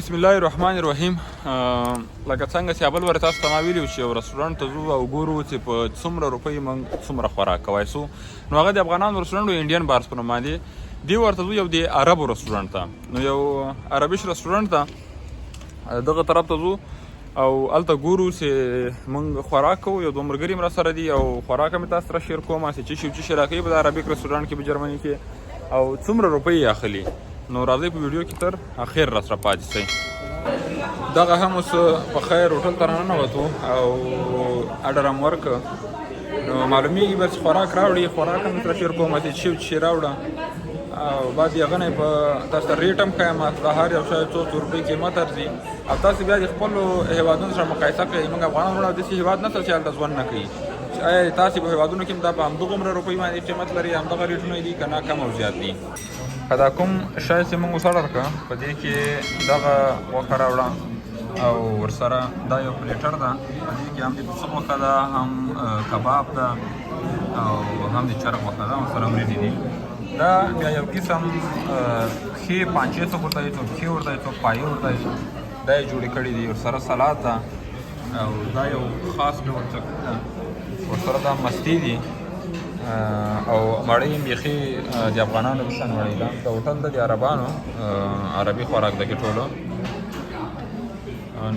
بسم الله الرحمن الرحیم. لکه څنګه چې اول ور تاسو ته ما ویلي چې یو رستورانت ته ځو او ګورو چې په څومره روپۍ موږ څومره خوراک کوی سو. نو هغه د افغانانو رستورانت و، انډین بارز په نوم باندې دی. ورته ځو یو د عربو رستورانت ته، نو یو عربیش رستورانت ته دغه طرف ته ځو او هلته ګورو چې موږ خوراک کوو. یو دوه ملګري هم راسره دي او خوراک هم تاسو سره share کوم چې څه شي څه شي راکوي په عربیک رستورانت کې په جرمني کې او څومره روپۍ یې اخلي. نو راځئ، په ویډیو کې تر اخر راسره پاتې شئ. دغه هم اوس په خیر هوټل ته راننوتو او order هم ورکړ، نو معلومیږي بس خوراک راوړي. خوراک هم سره share کوم چې څه چې راوړه او بعد یې هغه نه په تاسو ته rate هم ښایم. د هر یو شی څو څو روپۍ قیمت ارزي او تاسو بیا د خپلو هېوادونو سره مقایسه کړئ. موږ افغانان وروڼه داسې هېواد نشته چې هلته ژوند نه کوي چې آیا تاسې په هېوادونو کې هم دا په همدغومره روپۍ باندې قیمت لري، همدغه ریټونه دي که نه کم او زیات دي. که دا کوم شی چې موږ اوس order کړه، په دې کې دغه غوښه راوړه او ورسره دا یو platter ده. په دې کې هم د پسه غوښه ده، هم کباب ده او هم د چرګ غوښه ده، ورسره وریجې دي. دا بیا یو قسم پښې، پانچې څوک ورته وایي، څوک پښې ورته وایي، څوک پایې ورته وایي، دا یې جوړې کړې دي. ورسره سلاد ده او دا یو خاص ډول چټني ده، ورسره دا مستې دي او مړۍ هم بیخي د افغانانو په شان مړۍ ده. د هوټل ده د عربانو، عربي خوراک ده کې ټولو.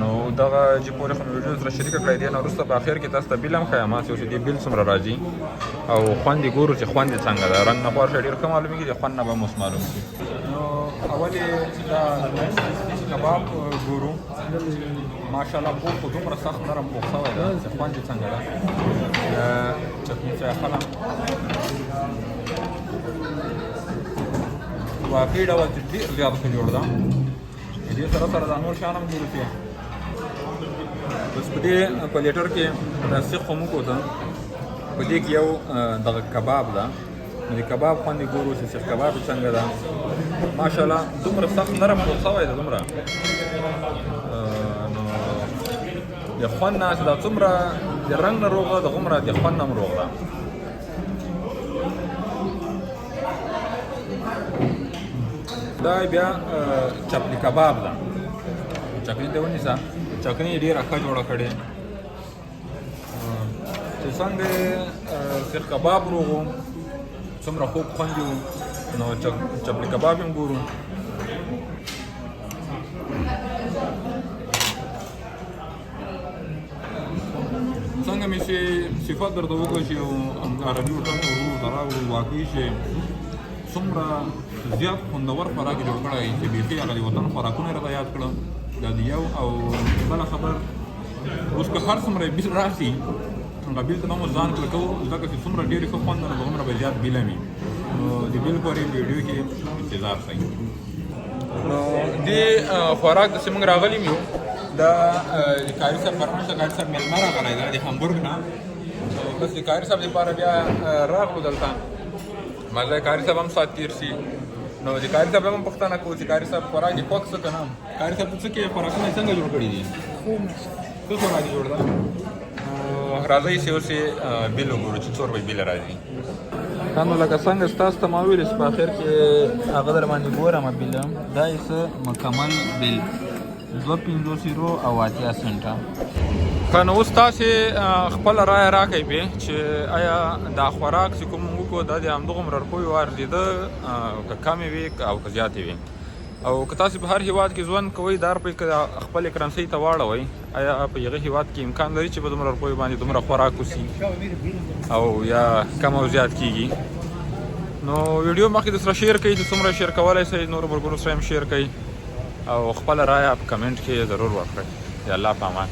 نو دغه چې پورې خو مې ویډیو سره شریکه کړې دې نه وروسته په اخر کې تاسو ته bill هم ښایم چې اوس دې bill څومره راځي او خوند یې ګورو چې خوند یې څنګه ده. رنګ نه خو هر شی ډېر ښه معلومېږي، د خوند نه به هم اوس معلوم شي. نو اول یې دا کباب ګورو. ماشاءالله، پوخ خو دومره سخت نرم پوخ شوی ده چې خوند یې څنګه ده. چټني څه اخلم. واقعي ډول چې ډېر زیات ښه جوړ ده. دې سره سره دا نور شیان هم ګورو چې بس په دې platter کې دا سیخ خو موږ وته. په دې کې یو دغه کباب ده، نو د کباب خوند یې ګورو چې سیخ کباب یې څنګه ده. ماشاءالله، دومره سخت نرم پوخ شوی ده دومره. نو د خوند نه چې دا څومره د رنګ نه روغ ده، دغومره د خوند نه هم روغ ده. دا بیا چپلی کباب ده. چکني ته ونیسه، چکني یې ډېره ښه جوړه کړې. چې څنګه سیخ کباب روغ و، څومره خوږ خوند یې و، نو چپلی کباب یې هم ګورو. څنګه مې چې صفت درته وکړ چې یو عربي هوټل ته ورور ته راغلو، واقعي چې څومره زیات خوندور خوراک یې جوړ کړی چې بیخي هغه د وطن خوراکونه یې راته یاد کړه. دا د یو او بله خبر، اوس که هر څومره bill راشي، هغه bill ته به مو ځان کلکوو، ځکه چې څومره ډېر ښه خوند ده نو هغومره به زیات bill هم وي. نو د bill پورې ویډیو کې انتظار شئ. نو دې خوراک ته چې موږ راغلي یو، دا د قاري صاحب فرمایش ده. قاري صاحب مېلمه راغلی ده د هامبورګ نه، بس د قاري صاحب لپاره بیا راغلو دلته. مزه قاري صاحب هم ساعت تېر شي. نو د قاري صاحب هم پوښتنه کوو چې قاري صاحب خوراک یې خوښ څه که نه. قاري صاحب، ته څه کې خوراکونه یې څنګه جوړ کړي دي؟ څه خوراک یې جوړ ده؟ نو راځئ چې اوس یې bill وګورو چې څو روپۍ bill راځي. ښه، نو لکه څنګه چې تاسو ته ما وویل چې په اخر کې هغه در باندې ګورم bill. دا یې څه مکمل bill 52 یورو او 80 سنټه. ښه، نو اوس تاسې خپله رایه راکړئ پې چې آیا دا خوراک چې کوم موږ وکړو، دا د همدغومره روپیو ارزېده که کمې وي او که زیاتې وي؟ او که تاسې په هر هیواد کې ژوند کوئ، دا روپۍ که خپلې currency ته واړوئ، آیا په هغه هیواد کې امکان لري چې په دومره روپیو باندې دومره خوراک وسي او یا کم او زیات کیږي؟ نو ویډیو مخکې د سره share کړئ چې څومره share کولی شئ، نورو ملګرو سره هم share کړئ او خپله رایه په کمنټ کې ضرور ورکړئ. د الله په امان.